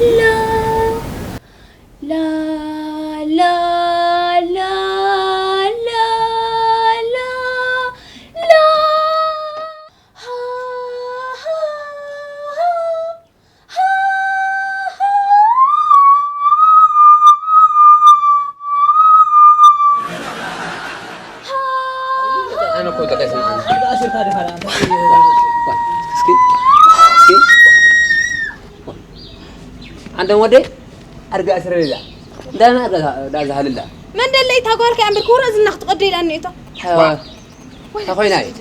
لا لا لا لا لا لا ها ها ها ኣነ እኮ ጠቀስም ኣነ እስኪ እስኪ ዓንዶም ወደይ ኣርጋ እስረልላ እንዳና ኣርጋ ዳዝሃልላ መን ደለይ ታጓልካ እምበር ክውረ ዝና ክትቀደ ኢላኒ እቶ ተኾይና እዩ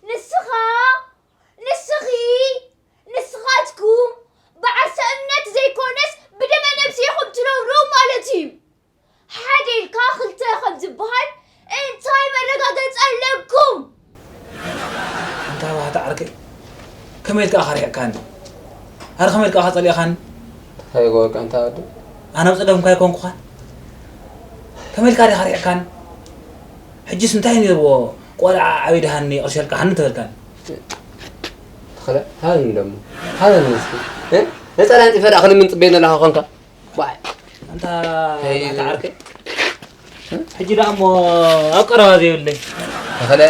ንስኻ ንስኺ ንስኻትኩም ብዓርሰ እምነት ዘይኮነስ ብደመ ነብሲ ኢኹም ትነብሩ ማለት እዩ። ሓደ ኢልካ ክልተ ከም ዝበሃል እንታይ መረጋገፂ ኣለኩም? ኣንታ ባህታ ዓርከይ ከመይ ኢልካ ኢኻ ርሒቕካኒ? ኣረ ከመይ ኢልካ ኢኻ ጸሊእኻኒ? እንታይ ይገብረካ ኣንታ ወዲ? ኣነ ኣብ ጸገም እኳ ኣይኮንኩኻን። ከመይ ኢልካ ዲኻ ርሒቕካኒ? ሕጅስ እንታይ ነይርዎ ቆልዓ ዓብይ ደሃኒ ቅርሸልካ ሃኒ ተበልካኒ። ተኸለ ሃበኒ ደሞ ሃበኒ እስኪ እ? ነፃ ላንጢፈ ደኣ ክልምን ጽበየኒ ኣለኻ ኮንካ ዋይ ኣንታ ኣንታ ዓርከይ ሕጂ ደኣ እሞ ኣብ ቀረባ ዘይብለይ ተኸለ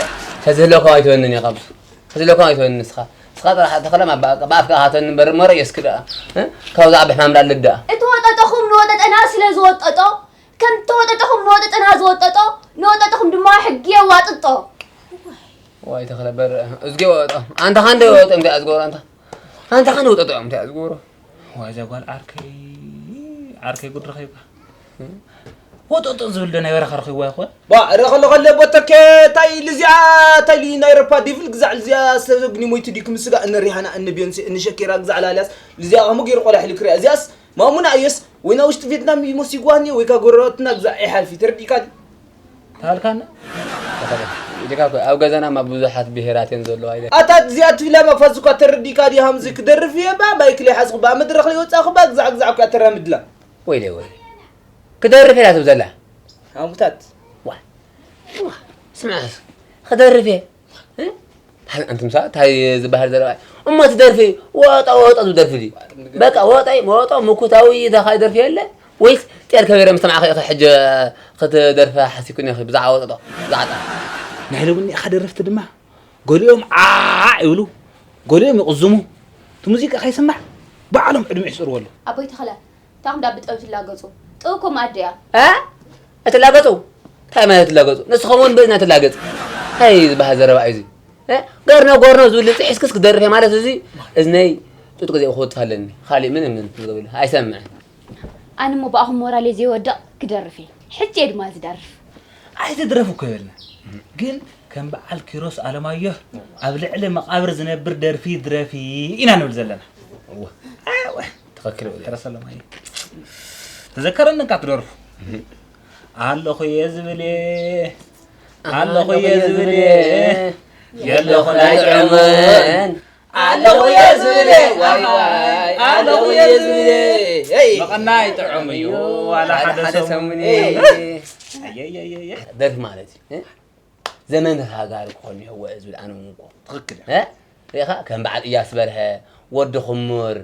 ተዝህለኩም ኣይትወንን ኢኻ ብዙ ተዝህለኩም ኣይትወንን ንስኻ ንስኻ ጥራሕ ተኸለ ብኣፍካ ኢኻ ትወኒ እምበር እሞ ረእዮ እስኪ ደኣ እ? ካብዛ ዓቢ ሕማም ደኣ ኣለዲ ደኣ እቲ ወጠጠኹም ንወጠጠና ስለ ዝወጠጦ ከም ተወጠጠኹም ንወጠጠና ዝወጠጦ ንወጠጠኹም ድማ ሕጊ የዋጥጦ። ዋይ ተኽለ በርእ እዝጊ ወጦ ኣንታ ኻንደ ወጦ እንታይ ዝገብሮ ኣንታ ኣንታ ኻንደ ወጦ እንታይ ዝገብሮ ዋይ እዛ ጓል ዓርከይ ዓርከይ ጉድ ረኺብካ ወጦጦ ዝብል ዶ ናይ በረኻ ረኺብዋ ይኾን ባ ረ ከሎ ከለ ቦተከ ታይ ልዚኣ ታይ ሊ ናይ ረፓ ዲቭል ግዛዕ ልዚኣ ሰብግኒ ሞይቱ ዲ ክምስጋ እነ ሪሃና እነ ቢዮንሴ እነ ሸኪራ ግዛዕ ላልያስ ልዚኣ ከሙ ገይሩ ቆላ ሕሊ ክሪያ እዚኣስ ማሙና እየስ ወይ ናብ ውሽጢ ቬትናም ይሞስ ይጓኒ ወይ ካ ጎረባትና ግዛዕ ይሓልፊ ተረዲካ ዲ ታልካና ኢልካ እኮ ኣብ ገዛና ማ ብዙሓት ብሄራት እየን ዘለዋ ኢለ ኣታት እዚኣ ትብላ መፋዝ እኳ ተረዲካ ዲ ሃምዚ ክደርፍ እየ ባ ማይክል ይሓዝኩ ባ መድረኽ ይወፃኹ ባ ግዛዕ ግዛዕ እኳ ተራምድላ ወይለ ወይለ ክደርፍ እያ ትብል ዘላ ሃሙታት ዋ ስምዓ ክደርፍ እየ እንታይ ኣንቲ ምሳ እንታይ ዝበሃል ዘረባ እሞ እቲ ደርፊ ወጦ ወጦ ዝብል ደርፊ ድዩ በቃ ወጦ ወጦ ምኩታዊ እንታይ ካልእ ደርፊ የለ ወይስ ጤል ከበረ ምስ ሰማዕኺ ኢኺ ሕጂ ክትደርፊ ሓሲብክኒ ኢኺ ብዛዕባ ወጦ ብዛዕባ ጣል ናይ ሎሚ እኒኣኻ ደረፍቲ ድማ ገሊኦም ዓዕ ይብሉ ገሊኦም ይቕዝሙ እቲ ሙዚቃ ከይስማዕ ባዕሎም ዕድመ ይሕፅርዎ ኣለዉ ኣቦይ ተኸለ ታኹም ዳ ብጥበብ ትላገፁ ጥበብ እኮ መኣዲ እያ እ? እትላገፁ እንታይ ማለት ትላገፁ ንስኹም እውን ብእዝና ትላገፅ እንታይ ዝበሃል ዘረባ እዩ እዚ እ? ገርኖ ጎርኖ ዝብል ድምፂ ሕስክስ ክደርፍ እየ ማለት እዚ እዝነይ ጡጥ ግዜ ክወጥፍ ኣለኒ ካሊእ ምንም ዝገብሉ ኣይሰምዕን ኣነ እሞ ብኣኹም ሞራለይ ዘይወድቕ ክደርፍ እየ ሕጂ እየ ድማ ዝደርፍ ኣይትድረፍ እኮ ይበልና ግን ከም በዓል ኪሮስ ኣለማዮህ ኣብ ልዕሊ መቓብር ዝነብር ደርፊ ድረፊ ኢና ንብል ዘለና ትኽክል ተረሰለማየ ተዘከረኒ እንካ ትደርፉ ኣለኹ እየ ዝብል እየ ኣለኹ እየ ዝብል እየ የለኹን ኣይጥዕምን ኣለኹ እየ ዝብል እየ ዋይ ዋይ ኣለኹ እየ ዝብል እየ መቐናይ ጥዑም እዩ ዋላ ሓደ ሰሙን ደርፊ ማለት እዩ ዘመን ተሳጋሪ ክኾን ይህወ ዝብል ኣነ እውን እኮ ትኽክል እ ሪኢኻ ከም በዓል እያስ በርሀ ወዲ ክሙር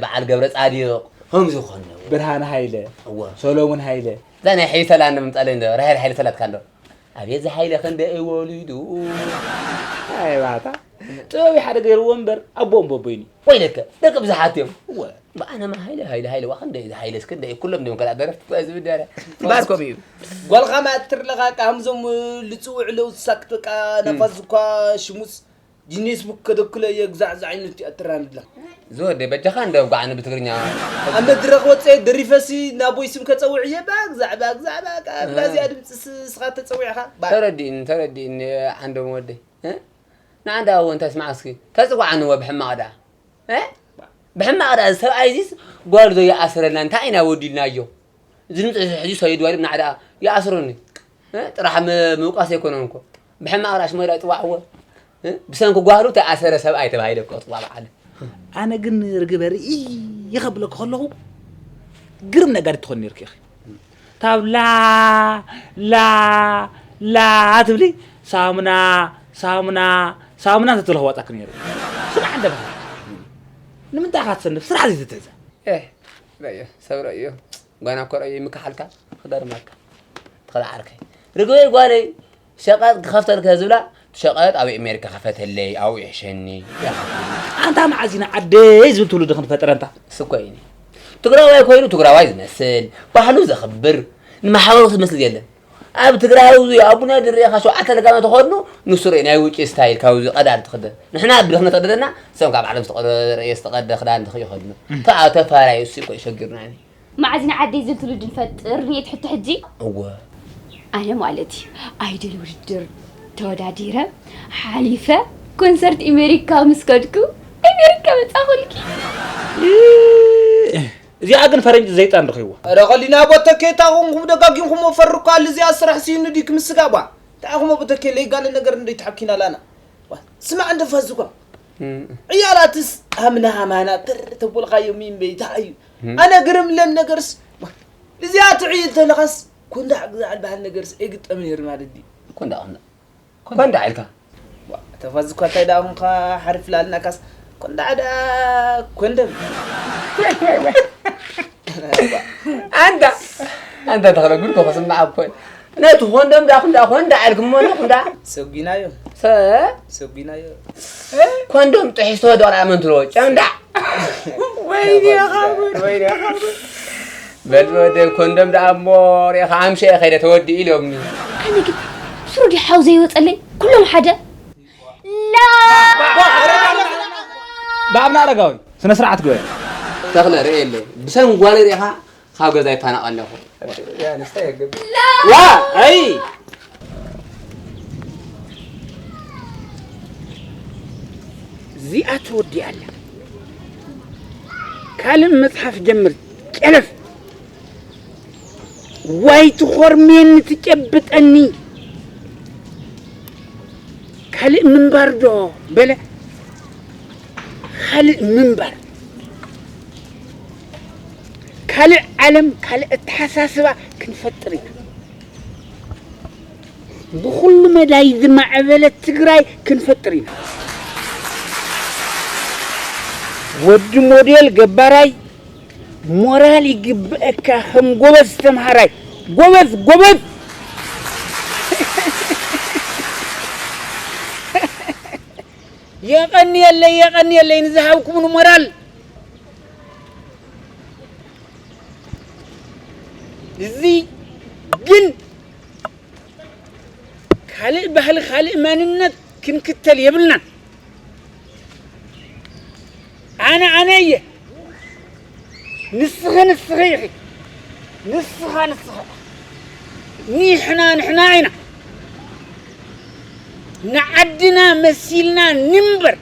በዓል ገብረ ፃዲቕ ከምዚ ክኾን ኣለዎ ብርሃነ ሃይለ እወ ሰሎሙን ሃይለ እዛ ናይ ሓይሰላ እንዶ ምምፃለይ እንዶ ራሄል ሓይለ ሰላትካ እንዶ ኣቤት ዝሓይለ ክንደይ ወሊዱ ኣይ ባታ ጥበብ ሓደ ገይርዎ እምበር ኣቦኦም በቦይኒ ወይለከ ደቂ ብዙሓት እዮም እወ ብኣነማ ሃይለ ሃይለ ሃይለ ዋ ክንደይ ዝሃይለስ ክንደይ ኩሎም ድዮም ከላ ደረፍቲ እኮ ዝብል ደረ ባርኮም እዩ ጓልኻ ማእትር ለኻ ቃ ሃምዞም ልፅውዕ ለውሳ ክትበቃ ናፋዝ እኳ ሽሙስ ጂኔስ ቡክ ከደክሎ እየ ግዛዕ ዝዓይነቱ እያ ትራምድላ ዝወደይ በጃኻ እንደ ጓዕኒ ብትግርኛ ኣብ መድረኽ ወፀ ደሪፈሲ ናቦይ ስም ከፀውዕ እየ ባግዛዕ ባግዛዕ ባቃ ብላዚኣ ድምፂ ስኻ ተፀዊዕኻ ተረዲእኒ ተረዲእኒ ዓንዶም ወደይ ንዓንዳ እወ እንታይ ስማዕ እስኪ ተፅዋዕንዎ ብሕማቕ ደኣ ብሕማቕ ደኣ ሰብኣይ እዚስ ጓል ዶ ይኣስረልና እንታይ ኢና ወዲልናዮ ዝምፅእ ሕዚ ሰይድ ዋሊም ንዓዳ ይኣስሩኒ ጥራሕ ምውቃስ ኣይኮነን እኮ ብሕማቕ ደኣ ሽሞይ ደኣ ይፅዋዕዎ ብሰንኪ ጓሉ ተኣሰረ ሰብኣይ ተባሂለ እኮ ፅዋዕ በዓል ኣነ ግን ርግበ ርኢ ይኸብለኩ ከለኹ ግርም ነጋዲት ትኾን ነርኪ ኢኺ ታብ ላ ላ ላ ትብሊ ሳሙና ሳሙና ሳሙና እንተትብሎ ክዋጣክ ነይሩ። ስራሕ እንደ ባህል ንምንታይ ኢኻ ትሰንፍ? ስራሕ ዘይትትሕዘ። ኤህ፣ ረእዮ፣ ሰብ ረእዮ። ጓና እኮ ረእዮ ይምክሓልካ። ክደርመካ። ትኽእል ዓርከይ። ርግበይ ጓለይ፣ ሸቐጥ ክኸፍተልካ ዝብላ፣ ሸቐጥ ኣብ ኣሜሪካ ክፈተለይ፣ ኣብኡ ይሕሸኒ። ኣንታ መዓዚና ዓደይ ዝብል ትውልዲ ክንፈጥር ኣንታ። እሱ እኮ እዩ። ትግራዋይ ኮይኑ ትግራዋይ ዝመስል፣ ባህሉ ዘኽብር፣ ንማሕበሩ ዝመስል የለን። ኣብ ትግራይ ኣብዚ ኣቡነ ድሬኻ ሸውዓተ ለጋመ ተኸድኑ፣ ንሱ ርእ ናይ ውጪ ስታይል ካብዚ ቀዳድ ትኽደን። ንሕና ብድኽነት ተቐደደና፣ እሶም ካብ ዓለም ዝተቐደ-፣ ዝተቐደ ክዳን ይኸድኑ። እም። ተኣ-፣ ተፋራዩ እሱ እኮ ይሸግርና። መዓዝ ኢና ዓደይ ዝብል ትውልዲ ንፈጥር? ንየት ሕቶ ሕጂ? እወ። ኣነ ማለት እዩ፣ ኣይደል ውድድር ተወዳዲረ፣ ሓሊፈ፣ ኮንሰርት ኣሜሪካ ምስ ከድኩ፣ ኣሜሪካ መጻኹልኪ። እዚኣ ግን ፈረንጂ ዘይጣን ረኺብዋ። ኧረ ኸሊና ቦተኬ፣ እንታይ ኾንኩም ደጋጊምኩሞ ፈርኳል። እዚኣ ስራሕ ስዩኑ ድዩ ክምስጋባ? እንታይ ኹሞ ቦተኬ፣ ለይጋነ ነገር እንዶ ይትሓኪና ላና። ዋ፣ ስማዕ እንደ ፋዝኳ። እም። ዕያላትስ ሃምና ሃማና ትር ተቦልካዮ ሚን በይታ እዩ። እም። ኣነ ግርም ለን ነገርስ፣ ዋ፣ እዚኣ ትዕይ እንተለኻስ፣ ኮንዳ ግዛዕ በሃል ነገርስ ኣይግጠም ነይሩ ማለት ድዩ? ኮንዳ፣ ኮንዳ። ኮንዳ ኢልካ። ዋ፣ ተፋዝኳ እንታይ ደኣ ኹንካ ሓሪፍ ላልናካስ፣ ኮንዳ ደኣ ኮንደም። ኣንታ፣ ኣንታ ተኽለ ጉድ እኮ ክስማዕ እኮ እዩ። ነቲ ኮንዶም ደኣ ኩንዳ፣ ኮንዳ ኣልክሞ፣ ኮንዳ። ሰጒናዮ። ሰ-? ሰጒናዮ። ኮንዶም ጥሒስ ተወደቕ ደኣ መን ትብሎ? ጨምዳ። ወይኔ ኻጉድ፣ ወይኔ ኻጉድ። በል ወደ ኮንዶም ደኣ እሞ ሪኢኻ ኣምሸ እየ ከይደ ተወዲኡ ኢሎምኒ። ኣነ ግን ስሩ ድዩ ሓው ዘይወጸለይ? ኩሎም ሓደ። ላ! ብኣብና ኣረጋዊ፣ ስነ ስርዓት ግበር። ተኽለ፣ ርእየለይ። ብሰንጓለይ ርኢኻ ካብ ገዛ ይፋናቐ ኣለኹ። ያ፣ ንስታይ የገብር። ዋ! ኣይ! እዚኣ ተወዲኣ ኣላ። ካልእ መጽሓፍ ጀምር፣ ጨለፍ። ዋይ ትኾርምየኒ ትጨብጠኒ። ካልእ ምንባር ዶ በለ? ካልእ ምንባር። ካልእ ዓለም፣ ካልእ ኣተሓሳስባ ክንፈጥር ኢና። ብኹሉ መዳይ ዝማዕበለት ትግራይ ክንፈጥር ኢና። ወዲ ሞዴል ገባራይ ሞራል ይግብአካ ከም ጎበዝ ተምሃራይ። ጎበዝ፣ ጎበዝ! የቐንየለይ፣ የቐንየለይ ንዝሃብኩምኒ ሞራል። እዚ ግን ካልእ ባህሊ፣ ካልእ መንነት ክንክተል የብልናን። ኣነ ኣነ እየ። ንስኺ ንስኺ ኢኺ። ንስኻ ንስኻ። ንሕና ንሕና ኢና። ንዓድና መሲልና ንንበር።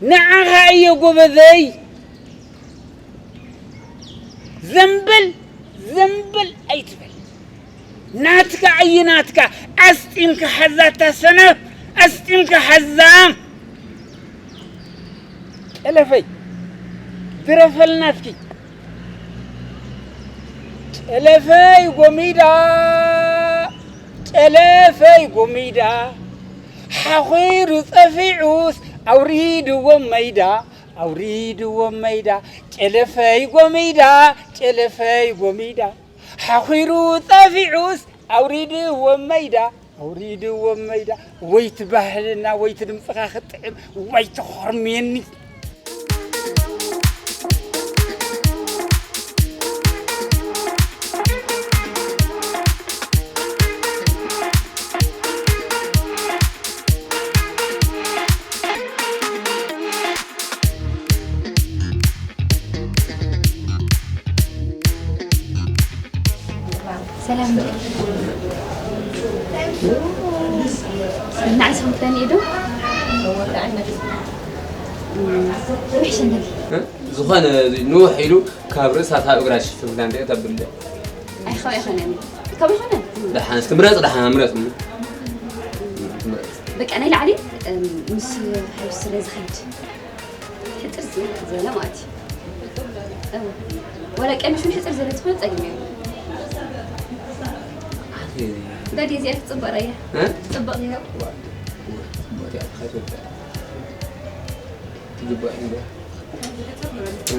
ንዓኻ እየ ጎበዘይ። ዘንበል ዘንበል ኣይትበል። ናትካ እየ ናትካ። ኣስጢምካ ሓዛ እታ ሰነፍ፣ ኣስጢምካ ሓዛ። ጨለፈይ፣ ድረፈልና እስኪ። ጨለፈይ ጎሚዳ፣ ጨለፈይ ጎሚዳ፣ ሓኺሩ ጸፊዑስ ኣውሪድዎ መይዳ፣ ኣውሪድዎ መይዳ። ጨለፈይ ጎሚዳ፣ ጨለፈይ ጎሚዳ፣ ሓኺሩ ጸፊዑስ ኣውሪድዎ መይዳ፣ ኣውሪድዎ መይዳ። ወይ ትባህልና፣ ወይ ትድምፅኻ ክጥዕም፣ ወይ ትኾርምየኒ። ሰላም። ንዓይ ስም ትፈኒ ዶ? እም፣ ውሕሽ እንድል። እ? ዝኾነ እዚ ንውሕ ኢሉ ካብ ርእሳ ካብ እግራ ሽፍን ክዳን ደቂ ተብል። ኣይ፣ ካብ ኣይኮነን። ካብ ኣይኮነን። ደሓን፣ እስኪ ምረጽ፣ ደሓን ምረጽ። ምረጽ። በቃ፣ ናይ ላዕሊ፣ እም፣ ምስ ሃይስ ስለ ዝኸይድ። ሕጽር ዝበለ ማለት እዩ። እወ። ዋላ ቀሚሽ እውን ሕጽር ዝበለ ተኾይኑ ጸገም የብሉን። ኣቲ ዳዲ፣ እዚኣ ክትጽበቕ እያ። እ? ጽበቕ እያ። ዋ፣ ዋ፣ ጽቡቕ እያ፣ ትኸይድ ወደ ትግባእ እንዶ። እ።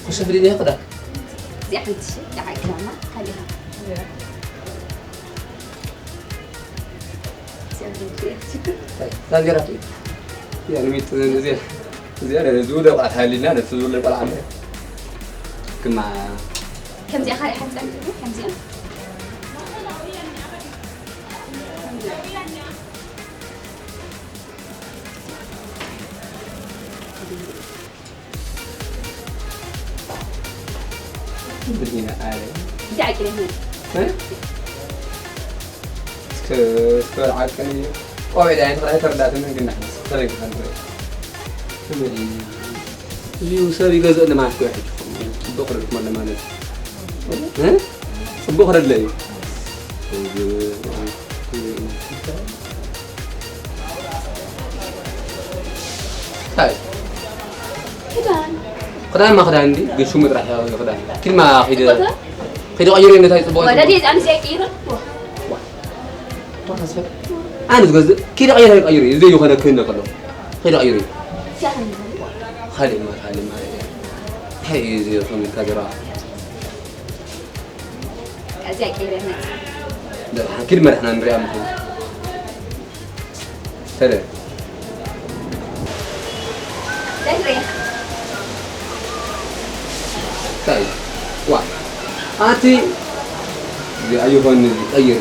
ኩሸፍ ዲኒ ያኸዳ? እዚኣ ሓንቲ ሺ፣ ደዓ ግዳማ፣ ካሊኻ። እዚኣ ሓንቲ ሺ። ታይ፣ ዛንጀራ ቱ? እዚኣ ንሚጥ፣ እዚኣ፣ እዚኣ ዝውደ ቆልዓ ሃሊና፣ ነቲ ዝውደ ቆልዓ እምበር። ክማ ከምዚኣ ካልእ ሓንቲ ዛንጀራ፣ ከምዚኣ። ብዲና ኣለ። እንታይ ዓቂ ነህ? እ? እስከ፣ እስከ ዓቂ ነህ? ቆይ፣ ዳይ፣ እንታይ ተረዳት? ምን ግን ናህ? እስከ፣ ተረጋጋ፣ ተረጋጋ። እዚ ሰብ ይገዝእ ለማለት እኮ ይሕጅ። ጽቡቕ ክረድእ ማለት። እ? ጽቡቕ ክረድእ እዩ። ክዳን። ክዳን ማ ክዳን እንዲ፣ ግን ሽሙ ጥራሕ ያው ክዳን። ኪድማ ኺድ፣ ጽቡቕ ዶ? ኺድ ቀይሩ ነታይ ጽቡቕ። ወላ ደይ ኣምሲ ኣይቀይርን። ዋ። ዋ፣ ተስፋ። ኣነ ዝገዝእ፣ ኪድ ቀይር፣ ቀይር። እዚ ይኾነ ክህነ ከሎ። ኺድ ቀይሩ። ሲያህን። ኻሊድ ማ፣ ኻሊድ ማ። ሄይ፣ እዚ ኾነ ካገራ። እዚኣ ቀይረ መጽእ። ደሓን ኪድ መርሕና ንሪኣ ምኾን። ሰለ። ደሕሪያ። ታይ? ዋ። ኣቲ እዚ ኣይኾን፣ እዚ ቀይር።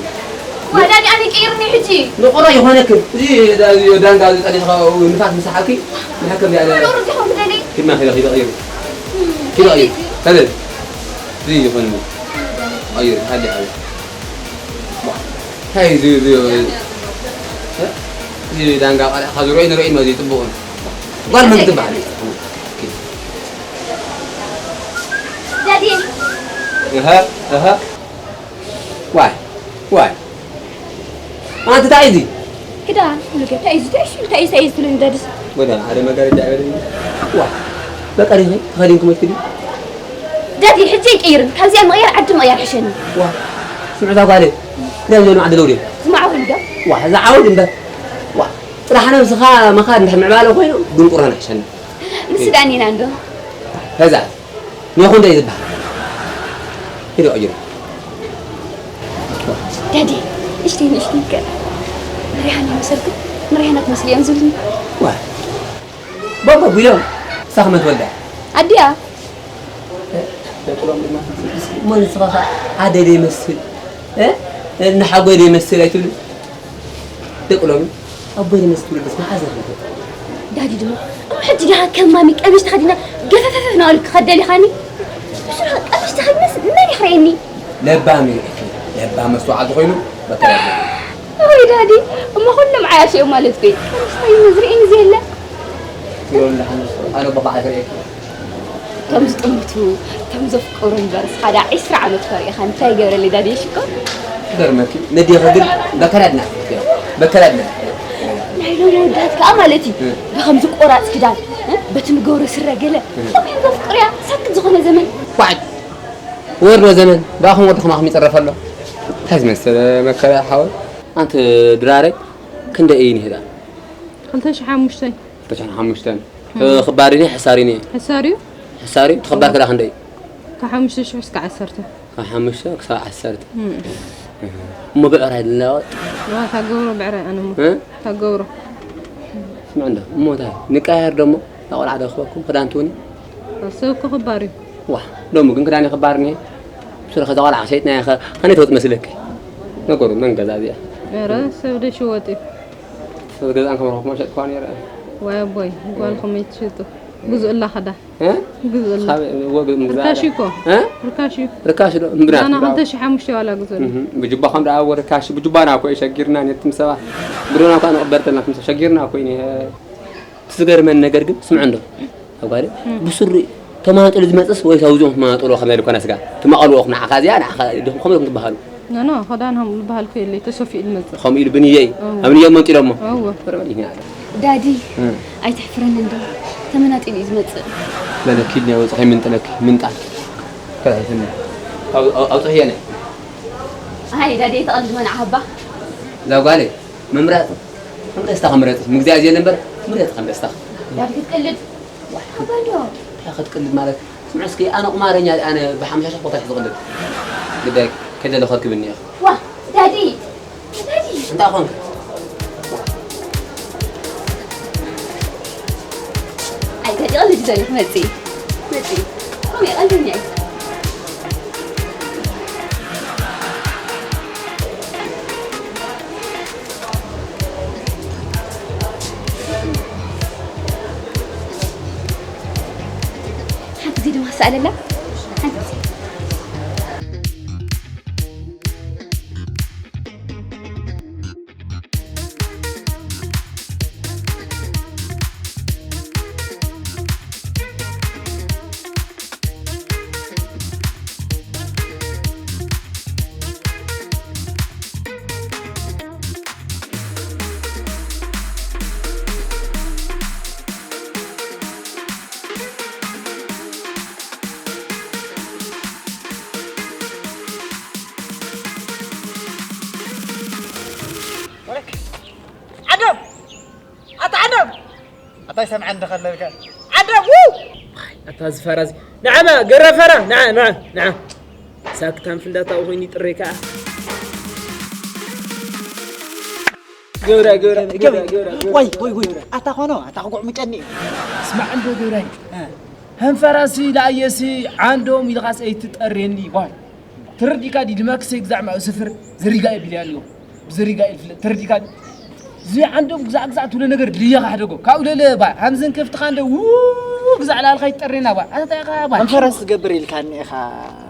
ዋ፣ ዳኒ፣ ኣነ ቀይርኒ ሕጂ። ንቆራ ይኾነክን። እዚ ዳ-፣ እዚ ዳንጋ እዚ ጸኒሕኻ ንፋስ ምሳሓኪ፣ ንሓከም ያለ። ኣነ ቁሩብ ዲኹም ትደሊ? ኪድና ኪዳ፣ ኪዳ ቀይር። ኪዳ ቀይር። ሰለ። እዚ ይኾን። ኣየር፣ ሃሊ፣ ሃሊ። ዋ፣ እንታይ እዩ እዚ፣ እዚ፣ እ? እዚ ዳንጋ ቃልዕኻ ዝርኦይ ንርኦይ ማለት እዩ፣ ጽቡቕ ነው። ጓል መን ትበሃል? ዳዲ። እህ፣ እህ። ዋይ፣ ዋይ። ኣንቲ እንታይ እዚ? ክዳን፣ ሙሉጌታ፣ እንታይ እዩ፣ እንታይ እዩ፣ እንታይ እዩ፣ እንታይ እዩ ትብለኒ ደድስ? ወደ ሓደ መጋረጃ ኣይበለኒ። ዋ፣ በቃ ዲኺ ተኸዲንኪ መትክዲ? ዳዲ፣ ሕጂ ኣይቅይርን። ካብዚኣ ምቕያር ዓዲ ምቕያር ሕሸኒ። ዋ፣ ስምዒ እዛ ጓለይ። ክዳን ዘሎ ዓዲ ለውዴ። ዝማዕበሉ ዶ? ዋ፣ ዝዓወድ እምበር። ዋ፣ ጥራሕ ነብስኻ መኻድ እንድሕር ምዕባለ ኮይኑ ድንቁርና ሕሸኒ። ምስ ዳኒና እንዶ። ከዛ ኒኹ እንታይ ዝበሃል? ሂዶ ኣጅሩ። ዳዲ፣ እሽተይ ንእሽተይ ገለ ንሪሃና መሰልኩም? ንሪሃና ትመስል እዮም ዝብልኒ። ዋ፣ ቦቦ ቢሎም፣ ሳኽመት ወዳ። ኣዲኣ? ደቅሎም ድማ፣ እሞ ንስኻ ኸዓ ኣደ ዘይመስል፣ እ? ንሓጎይ ዘይመስል ኣይትብሉ? ደቂ ሎሚ ኣቦይ ዝመስል ወለደስ መዓዝ ረኸብኩ? ዳዲ ድማ፣ እሞ ሕጂ ዲኻ ከም ማሚ ቀሚሽ ተኸዲና ገፈፈፈፍ እናበልኩ ክኸድ ደሊኻኒ? ብስሩ ቀሚሽ ተኸዲነስ መን ይኽረየኒ? ለባም እዩ ርኢኺ፣ ለባም መስተውዓሊ ኮይኑ በከራ። ወይ ዳዲ፣ እሞ ኩሎም ዓያሽ እዮም ማለት እኮ እዩ። ቀሚሽ ተኸዲነ ዝርእየኒ ዘየለ። ይኸውልህ፣ ኣነ ኣነ ኣቦኻ ኣይክርእየኪ። ከም ዝጥምቱ፣ ከም ዘፍቅሩ እምበር፣ ንስኻ ደኣ ዒስራ ዓመት እኳ ርኢኻ እንታይ ይገብረለይ ዳድየ ሽኮር? ይገርመኪ፣ ነዴኺ ግን በከላድና፣ በከላድና። ናይ ሎሚ ኣወዳት ከኣ ማለት እዩ፣ እ። ብኸምዚ ቆራጽ ክዳን፣ እ፣ በቲ ንገብሮ ስረ ገለ፣ እ። ከምኡ እዮም ዘፍቅሩያ፣ ሳክት ዝኾነ ዘመን። ዋዕድ! ወርዶ ዘመን፣ ብኣኹም ወርድኹም ኣኹም ይጽረፍ ኣሎ። እንታይ ዝመሰለ መከራ ሓወይ። ኣንቲ ድራረይ፣ ክንደይ እዩ ንሄዳ? ክልተ ሽሕ ሓሙሽተ። ክልተ ሽሕን ሓሙሽተን። እም። እ፣ ክባር እዩ፣ ሕሳር እዩ። ሕሳር እዩ? ሕሳር እዩ። ትኽባር እዎ። ክላ ክንደይ? ካብ ሓሙሽተ ሽሕ እስካብ ዓሰርተ። ካብ ሓሙሽተ ክሳብ ዓሰርተ። እም። እሞ ብዕራይ ድናወጥ? ዋ፣ ታገብሮ ብዕራይ ኣነ እሞ። እ? ታገብሮ። ስምዕ እንዶ፣ እሞ እንታይ? ንቀያየር ደሞ፣ እታ ቆልዓ ዶ ክበኩም፣ ክዳን ትውኒ? ኣብ ሰብ እኮ ክባር እዩ። ዋ፣ ደሞ ግን ክዳን ክባር እኒሄ። ስለ ከዛ ቆልዓ ሸይጥናያ ኸ፣ ከመይ ትወጥ መስለኪ? ነገሩ መን ገዛ እዚኣ? ኧረ፣ ሰብ ዶ ሽወጥ እዩ? ሰብ ገዛን ከመርኩ መሸጥ ኳን የረ። ዋይ ኣቦይ፣ ጓል ከመይ ትሽጡ? ግዙእላ ኸዳ። እ? ግዙእላ። ካብ ወግ ምግዛእ ርካሽ እዩ እኮ። እ? ርካሽ እዩ። ርካሽ ዶ? እምብራ። ዛና ክልተ ሽሕ ሓሙሽተ ዋላ ግዙእላ። እህ፣ ብጅባኹም ደኣ ወርካሽ፣ ብጅባና እኮ እዩ ሸጊርና፣ ነቲ ምሰባ። ብዶና እኳ ንቕበርተልና፣ ምስ ሸጊርና እኮ እዩ፣ እ፣ እቲ ዝገርመኒ ነገር ግን፣ ስምዕ እንዶ፣ ኣብ ጓለ፣ እም። ብስሩ ተማንጥሉ ዝመጽእስ ወይ ሳውዝኦም ተማንጥሉ ከመይ ልኮነ ስጋ? ትማቐልዎ ንዓኻ እዚኣ፣ ንዓኻ ድኹም ከምኡ ትበሃሉ። ኖ፣ ኖ፣ ኸዳን ሃም ዝበሃል እኮ የለይ፣ ተሰፊኡ ዝመጽእ። ከምኡ ኢሉ ብንየይ፣ እወ። ኣብ ንየት መንጢሎሞ። እወ። በርበል ይሄ ያለ። ዳዲ፣ እም። ኣይትሕፍረኒ እንዶ፣ ተመናጢሉ እዩ ዝመጽእ። ለለ ኪድኒ ወጽ ኸይ ምንጥለኪ፣ ምንጣል። ከላይ ትም። ኣው-፣ ኣው-፣ ኣውጽእ የለ። ኣይ ዳዲ ተቐልድ መን ዓባ። እዛ ጓለይ ምምራጽ ከም ደስታ ክምረጽ ምግዛእ ዝየለ እምበር ምረጽ ከም ደስታ። ዳዲ ክትቅልድ። ሓባዶ። እንታይ ክትቅልድ ማለት? ስምዕ እስኪ ኣነ ቁማረኛ ኣነ ብሓምሻ ሺሕ ቦታ ዝቕልድ። ግዳይ ከደለ ከርክብኒ ኢኻ። ዋ ዳዲ ዳዲ። እንታይ ኾንክ? ኣይ ዳዲ ቀልድ ዘለ ክመጽእ መጽእ። ከምኡ ቀልደኛ እዩ። ሓንቲ ግዜ ድማ ክሰኣለላ። ሓንቲ ግዜ። ዓንዶም! ኣታ ዓንዶም! ኣታ ይሰምዓኒ ዶ ከለልካ? ዓንዶም! ው! ኣታ ዝፈራ እዚ። ንዓማ፣ ገራ ፈራ! ንዓ፣ ንዓ፣ ንዓ! ሳክታም ፍንዳታኡ ኮይኑ ይጥረይ ከኣ። ገብራ፣ ገብራ፣ ገብራ፣ ገብራ፣ ገብራ። ወይ፣ ወይ፣ ወይ። ኣታ ኾኖ፣ ኣታ ክጉዕ ምጨኒ። ስማዕ እንዶ ገብራይ። እ። ሃንፈራሲ ለኣየሲ ዓንዶም ኢልኻስ ኣይትጠርየኒ፣ ዋይ። ተረዲእካ ድዩ? ድማ ክሰይ ግዛዕ ማእኡ ስፍር ዘሪጋ እዩ ቢልያ ኣለዎ። ብዘሪጋ እዩ ዝፍለጥ። ተረዲእካ ድዩ? እዚ ዓንዶም ግዛዕ ግዛዕ ትብሎ ነገር ድልየኻ ሕደጎ። ካብኡ ለለ ባ፣ ሃምዘን ከፍትኻ እንደ ው ግዛዕ ላልኻ ይጠሬና ባ። ኣታ ኢኻ ባ። ሃንፈራሲ ዝገብር ኢልካኒ ኢኻ፣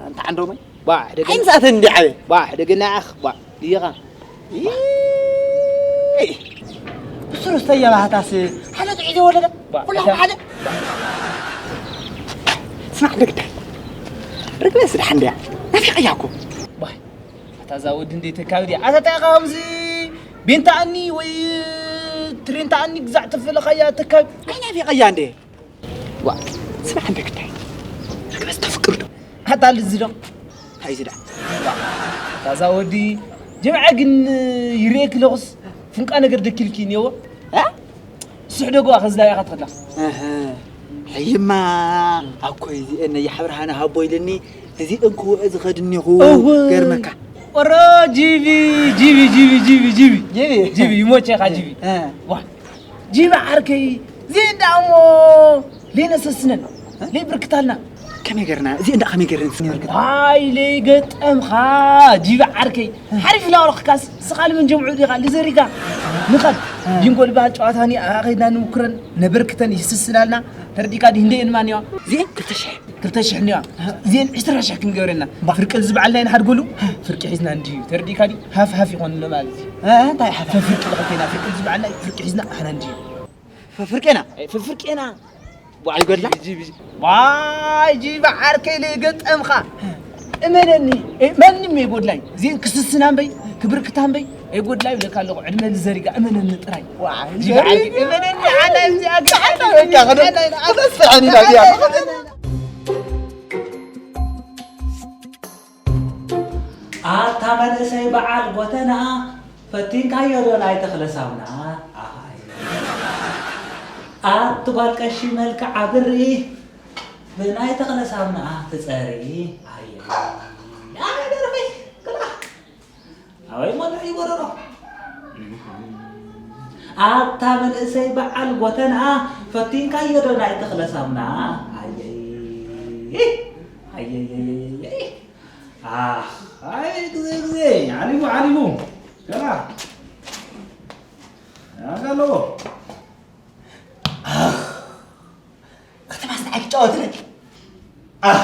ኣንታ ዓንዶመይ። ባ፣ ሕደገ-፣ ዓይን ሰኣተን እንዲ ዓበ። ባ፣ ሕደገ ናዕኽ ባ፣ ድየኻ? ኢይ! ብስሩ ዝተየ ባህታስ ሓደ ጥዒ ዘይወለደ? ባ፣ ኩሎም እታ ሓደ። ስማዕ፣ እንደ ግዳይ። ርግበ ስዳሕ እንድያ። ናፊቐያ እኮ። ባ፣ ኣታ እዛ ወዲ እንደ ተካብዲ። ኣታ ታይ ኢኻ ከምዚ ቤንታኣኒ ወይ ትሬንታኣኒ ግዛዕ ተፈለኻያ ተካብ-፣ ኣይ ናፊቐያ እንደ። ዋ፣ ስማዕ እንደ ግዳይ። ርግበ ዝተፍቅር ዶ? ኣታ ልዚ ዶ? እንታይ እዚ ደኣ? ዋ፣ ኣታ እዛ ወዲ ጅምዓ ግን ይርኤክ ለኹስ ፍንቃ ነገር ደኪልኪ እኒአዎ? እ? ስሕደጎ ከዝላ ኢኻ ትኸዳ። እህ፣ ሕይማ ኣኮይ እዚኤን ነያሕ ብርሃነ ሃቦ ኢልኒ፣ እዚኤን ክውዕ ዝኸድ እኒኹ። እወ። ገርመካ። ኦሮ ጂቢ፣ ጂቢ፣ ጂቢ፣ ጂቢ፣ ጂቢ። ጂቢ? ጂቢ፣ ይሞቼኻ ጂቢ። እ። ዋ፣ ጂቢ ዓርከይ፣ ዚን ደኣ እሞ ለይነሰስነን፣ ለይብርክታልና። ከመይ ገርና? ዚን ደኣ ከመይ ገርና ንስኒ ብርክታ? ኣይ ለይገጠምኻ፣ ጂቢ ዓርከይ። ሓሪፍ ኢላ ወረኽካስ፣ ስኻ ልመን ጀምዑ ዲኻ፣ ልዘሪጋ። ንኸድ፣ እ። ቢንጎ ልበሃል ጨዋታ ኒ፣ ኣኸይድና ንምኩረን፣ ነበርክተን ይስስናልና። ተረዲእካ ዲ ህንደየን ማን እያ? ዚን ክልተ ሽሕ። ክልተ ሽሕ እኒዋ። እዚኤን ዕስራ ሽሕ ክንገብረና። ባ። ፍርቂ ዝበዓልና ኢና ሓድጎሉ። ፍርቂ ሒዝና እንድዩ። ተረዲእካ ድዩ? ሃፍ ሃፍ ይኾንሎ ማለት እዩ። እ፣ እንታይ ሓፍ ሃፍ? ፍርቂ ለኸተና፣ ፍርቂ ዝበዓልና፣ ፍርቂ ሒዝና ኣሕና እንድዩ። ፍ-፣ ፍርቄና? ኣይ፣ ፍ-፣ ፍርቄና። ዋይ፣ ጎድላ? ጂ-፣ ጂ-፣ ጂ-፣ ዋይ፣ ጂባ ዓርከይ ለይገጠምኻ። እመነኒ፣ እ፣ ማንም የጎድላይ። እዚኤን ክስስና እምበይ፣ ክብርክታ እምበይ፣ ኣይጎድላይ ይብለካ ኣለኹ። ዕድመ ንዘሪጋ፣ እመነኒ ጥራይ። ዋይ፣ ጂባ ዘሪጋ። ዓርከይ፣ እመነኒ፣ ሓላይ፣ እዚኣ ግን ሓላይ፣ በቃ፣ ሓላይ፣ ከደ-፣ ሓላይ፣ ከደ-፣ ሓላይ፣ ስራሕኒ ሓላይ፣ ዳግያ። ሓላይ፣ ሓላይ። ኣታ መንእሰይ በዓል ጎተና፣ ፈቲንካዮ ዶ ናይ ተኽለ ሳሙና? ኣሃይ። ኣቲ ጓል ቀሺ መልክዓ ብሪ፣ ብናይ ተኽለ ሳሙና ትጸሪ። ኣየ። ኣየ ደርፈይ፣ ክላ። ኣበይ ሞላ ይወረሮ? ኣታ መንእሰይ በዓል ጎተና፣ ፈቲንካዮ ዶ ናይ ተኽለ ሳሙና? ኣየይ፣ ኣየይ፣ ኣየይ፣ ኣየይ። ኣኽ፣ ኣይ፣ ግዜ፣ ግዜ፣ ዓሊሙ፣ ዓሊሙ። ገና። ገና ኣለዎ። ኣኽ፣ ከተማስ ንዓይ ክጫወትለይ? ኣኽ።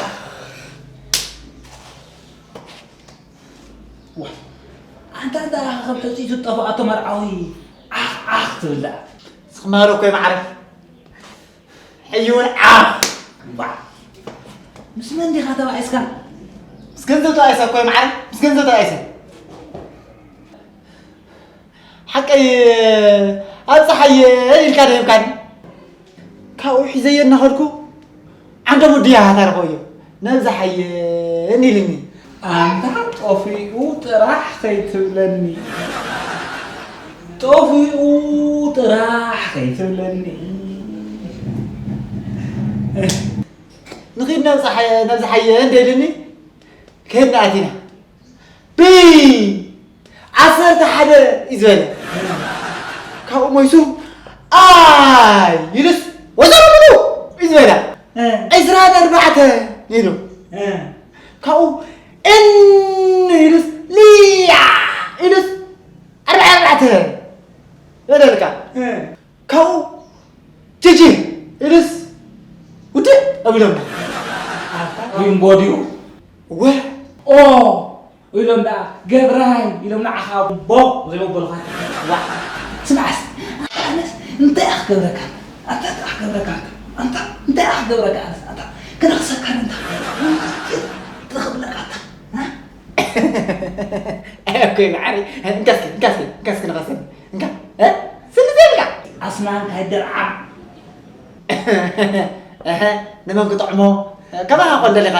ዋ፣ ኣንታ፣ ኣንታ፣ ካብ ሕጹይ ዝጠፍኣቶ መርዓዊ ዓኽ፣ ዓኽ ትብል ደኣ። ስኽማሮ እኮ ይማዕረ። ሕጂ እውን ዓኽ። ዋ፣ ምስ መን ዲኻ ተባኢስካ? ምስ ገንዘብ ተባኢሰ እኮ ይማዕረ። ምስ ገንዘብ ተባኢሰ። ሓቀይ ኣብጽሓየ ኢልካ ደሂብካኒ። ካብኡ ሒዘዮ እናኸድኩ ዓንዶም ወዲ ያሃታ ረኸብዮ። ነብዝሓየን ኢልኒ። ኣንታ ጠፊኡ ጥራሕ ከይትብለኒ፣ ጠፊኡ ጥራሕ ከይትብለኒ። ንኺድ ነብዝሓየ፣ ነብዝሓየ እንደ ኢሉኒ፣ ከድና ኣቲና። ብ ዓሰርተ ሓደ እዩ ዝበለ። ካብኡ ሞይሱ ኣይ ኢሉስ ወዘብሉ እዩ ዝበለ። እ። ዕስራን ኣርባዕተን ኢሉ። እ። ካብኡ እን ኢሉስ ልያ ኢሉስ ኣርባዕተ ኣርባዕተ በለልካ። እ። ካብኡ ጂጂ ኢሉስ ውድእ ኣቢሎም። ዊምቦ ድዩ? እወ። ኦ ኢሎም ደኣ ገብራይ ኢሎም ንዓኻ ቦ ዘይመበሉኻ። ዋ፣ ስምዓስ፣ ኣነስ እንታይ እየ ክገብረካ? ኣታ እንታይ እየ ክገብረካ? ኣታ እንታይ እየ ክገብረካ? ኣነስ ኣታ ክነኽሰካ እንታ ትኽብለካ ኣታ፣ እ? ኣይ፣ ኦኬ፣ መዓረይ። እንካ እስኪ፣ እንካ እስኪ፣ እንካ እስኪ ንኸስን። እንካ፣ እ? ስኒ ዘይብልካ። ኣስናንካ ይደርዓም። እህ፣ ንመን ክጥዕሞ? ከማኻ እኮ እንደሊኻ።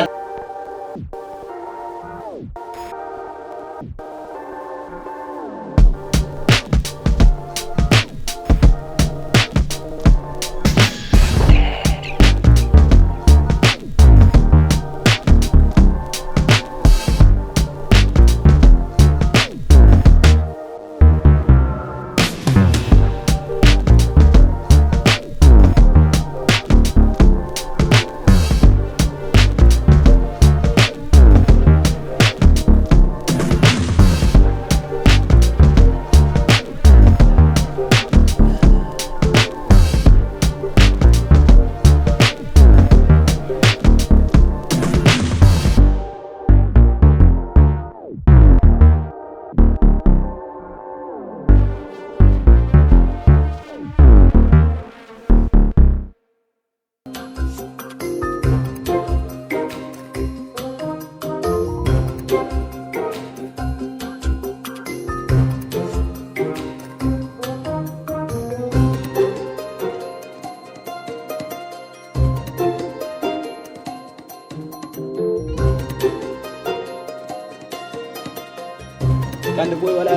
كان بوي ولا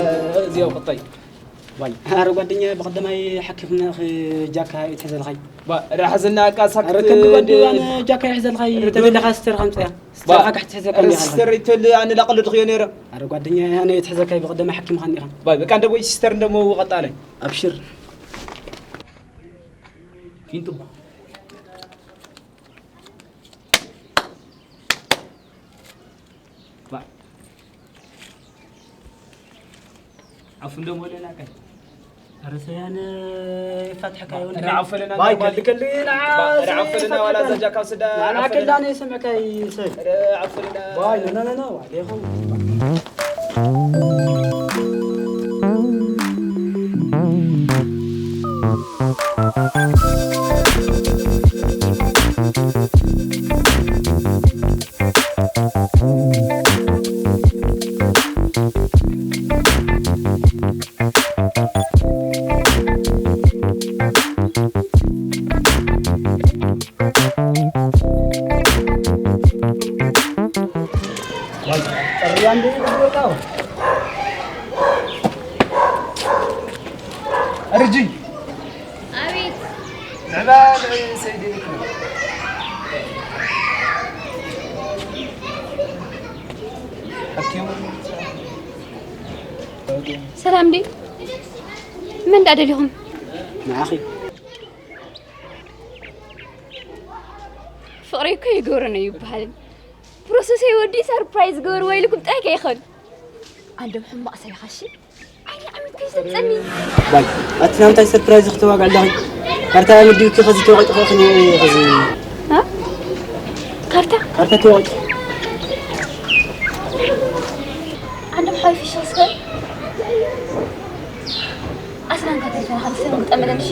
زيو قطي. ዋይ፣ ኣረ ጓደኛ፣ ብቐደማይ ሓኪኹና ኸ ጃካ እዩ ትሕዘልኻይ። ባ፣ ራሕዝና ቃሳክ ኣረ ከም ብቐዱ ድ-፣ ኣነ ጃካ ይሕዘልኻይ፣ ድ-፣ ተበለኻ ስተር ኸምፅያ። ባ፣ ስተር ኻካ ትሕዘካ ኣረ እንዲኻ። ስተር ይተል ኣነ ላቕልድ ኽዮ ነይረ። ኣረ ጓደኛ፣ ኣነ ትሕዘካይ ብቐደማይ ሓኪምኻኒ ኢኻ። ባ፣ በቃ እንደ ቦይ ስተር እንደሞ ቀጣላይ። ኣብሽር። ፊንጡባ። ባ። ዓፉ እንዶ ሞለና ቀይ። ኣረ ሰያን ይፋትሐካ ይሁን። ኣረ ዓፉ ለና ባይ ቀይ። ከልከል ና። ኣረ ዓፉ ለና ዋላ ዘጃካ ስዳ። ኣና ዓፉ ለና። ከላነ ሰምዕካ ይሰይ። ኣረ ዓፉ ለና። ባይ ኖ ኖ ኖ ኖ። ዋሌኹም። ኣርጂ ኣቤት። ንዕባ ንዕይ ሰይድ ይልክም። ሓኪም። ሰላም ድዩ? መን ደኣ ደሊኹም? ንዓኺ። ፍቕረይ እኮ የገብረን ኣይበሃልን። ፕሮሰሰይ ወዲ ሰርፕራይዝ ገበርዎ ኢልኩም ጥራይ ከይኸን። ኣንድም ሕማቕ ሰብ ኢኻ እሺ? ዓይኒ ዓሚት ከይሰምፀኒ። ባይ፣ ኣቲ ናምታይ ሰርፕራይዝ ክተዋግዕ ኣለኺ? ካርታ መዲብኪ ኸዚ ተወቂጥኺ ኸዚ ኸዚ። እ? ካርታ? ካርታ ተወቂጥኺ። ዓንዶም ሓዊ ፊሽ ስከ ኣስላም ካተልፈና ኸዚ ሰም ግጠመለን እሺ?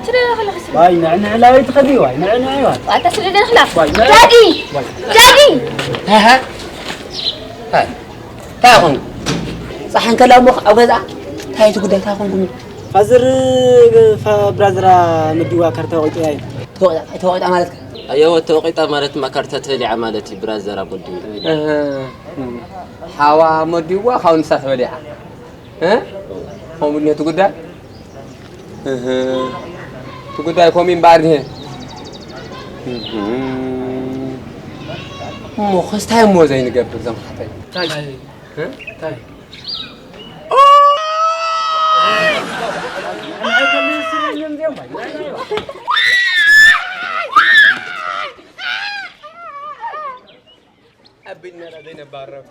ትደላ ኸለኺ ስለ ዋይ፣ ንዕንዕ ላወይ ትኸዲ፣ ዋይ፣ ንዕንዕ ዋይ። ዋታ ስለ ደንኽላ። ዋይ፣ ንዕ- ዳዲ! ዋይ። ዳዲ! ሃሃ። ሃይ። እንታይ ኾንኩ? ጸሓን ከላ እሞ ኣብ ገዛ? እንታይ እቲ ጉዳይ? እንታይ ኾንኩ? ፋዘር፣ ፋ-፣ ብራዘራ መዲዋ ካርታ ወቂጡ ያይ። ተወቂጣ፣ ተወቂጣ ማለት ከ? ኣየወ ተወቂጣ ማለት ድማ ካርታ ተበሊዓ ማለት እዩ ብራዘር ኣሞዲ። እህ፣ ሓዋ ኣሞዲዋ ካብ ንሳ ተበሊዓ። እ? ከምኡ ድዮ እቲ ጉዳይ? እህ፣ እቲ ጉዳይ ከምኡ እምበኣር ድየ? እህ፣ እሞ ኸስታይ እሞ ዘይንገብር ዘምሓተይ። ታይ? እ? ታይ? ኣቢልና ዳ ዘይነባረር።